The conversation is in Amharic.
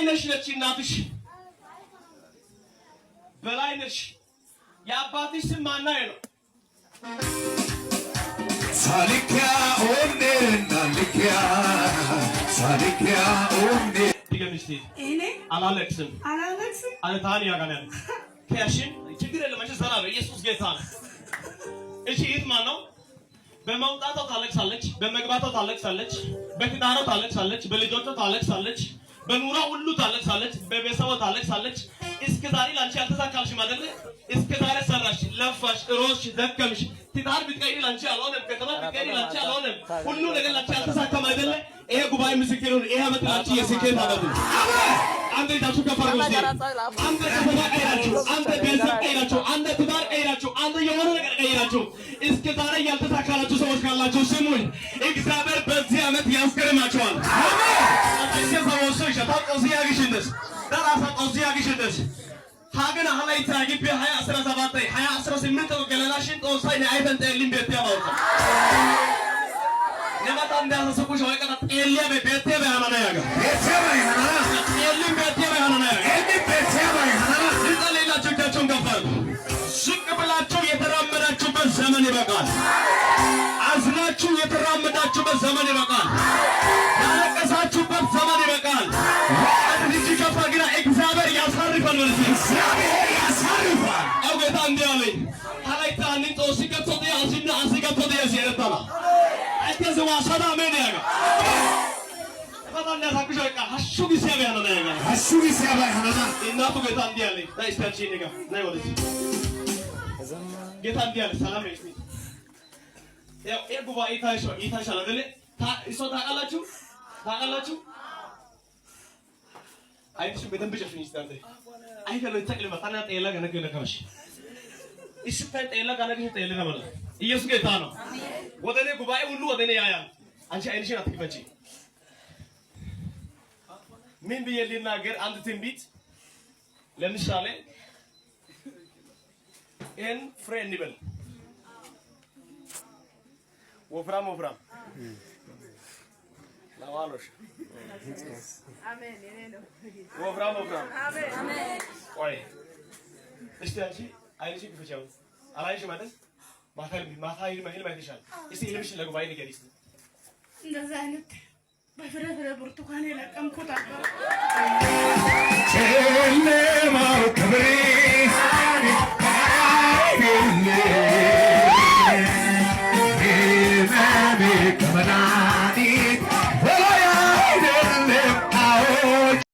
በላይነሽ ነች እናትሽ። በላይነሽ የአባትሽ ስም ማናዬ ነው? ሳሊኪያ ኦኔና ሊኪያ ሳሊኪያ ኦኔ። ድገሚ እስቲ። እኔ አላለቅስም። አላለቅስም። አለታን ያጋናል ከያሽን ችግር የለም። አንቺ ሰላም፣ ኢየሱስ ጌታ ነው። እሺ ይህ ማን ነው? በመውጣቷ ታለቅሳለች፣ በመግባቷ ታለቅሳለች፣ በትዳሯ ታለቅሳለች፣ በልጆቿ ታለቅሳለች፣ በኑሯ ሁሉ ታለቅሳለች፣ በቤተሰቧ ታለቅሳለች። እስከ ዛሬ ላንቺ ያልተሳካልሽም አይደለ? እስከ ዛሬ ሰራሽ፣ ለፋሽ፣ ሮጥሽ፣ ደከምሽ። ትዳር ብትቀይሪ ላንቺ አልሆነም። ከተማ ብትቀይሪ ላንቺ አልሆነም። ሁሉ ነገር ላንቺ ያልተሳካም አይደለ? ይሄ ጉባኤ ምስክር ነው። ይሄ ዓመት ላንቺ የስኬት ዓመት ነው። አንድ እጃችሁ ከፍ አድርጉ እስቲ። አንድ ከተማ ቀይራችሁ፣ አንድ ቤተሰብ ቀይራችሁ፣ አንድ ትዳር ቀይራችሁ፣ አንድ የሆነ ነገር ቀይራችሁ እስከ ዛሬ ያልተሳካላችሁ ሰዎች ካላችሁ ስሙኝ፣ እግዚአብሔር በዚህ ዓመት ያስገርማችኋል። ያግሽንደስ ደራሳ ቆዚ ያግሽንደስ ሀገን ሀላይታ ግቢ 2017 2018 ገለላሽን ጦሳይ አይፈን ጠልን ቤት ያባውታ ነማታ እንዳሰሰኩሽ ወይቀና ጤልያ ቤቴ በሃናና ያጋ ቤቴባይ ሀናና። ጤልን ቤቴ በሃናና ያጋ። ኤኒ ቤቴባይ ሀናና። ልጸልይላችሁ፣ እጃችሁን ከፍ አድርጉ። ዝቅ ብላችሁ የተራመዳችሁበት ዘመን ይበቃል። አዝናችሁ የተራመዳችሁበት ዘመን ይበቃል። ያለቀሳችሁበት ዘመን ይበቃል። አንድ እጅ ከፍ አድርግና እግዚአብሔር ያሳርፋል በል እስኪ። እግዚአብሔር ያሳርፋል። ያው ጌታ እንዲህ አለኝ፣ ሀላይታ ጦሲ ገብቶ ያሲና አሲ ገብቶ ያሲ የረታላ አይተዘ ዋሳዳ አሜን ያጋ ፈታ እንዳሳኩሽ በቃ ሀሹ ጊዜ ያለ ያጋ። አሹ ጊዜባይ ሀናና። እናቱ ጌታ እንዲህ አለኝ፣ ነይ እስቲ አንቺ እኔ ጋር ነይ ወደዚህ። ጌታ እንዲህ አለ፣ ሰላም ነይ እስቲ። ያው ይሄ ጉባኤ ይታይሻል፣ ይታይሻል አይደለ? እሷ ታውቃላችሁ፣ ታውቃላችሁ። አይንሽን በደንብ ጨፍኝ እስቲ አንተ። አይፈሎ ተቅልባ ታና ጤላ ገነ ገነ ከመሽ እሺ ታይ ጤላ ገነ ገነ ጤላ ማለት ኢየሱስ ጌታ ነው። ወደ እኔ ጉባኤ ሁሉ ወደ እኔ ያያል። አንቺ አይንሽን አትክፈቺ። ምን ብዬ ልናገር? አንድ ትንቢት ለምሳሌ ይሄን ፍሬ እንበል፣ ወፍራም ወፍራም ለዋሎሽ ወፍራም ወፍራም። ቆይ እስቲ አንቺ አይንሽን ክፈቺ። አሁን አላየሽም አይደል? ማታ ማታ ህልም ህልም አይተሻል። እስቲ ህልምሽን ለጉባኤ ንገሪ እስቲ። እንደዛ አይነት በፍሬ ፍሬ ብርቱካን የለቀምኩት አበረ።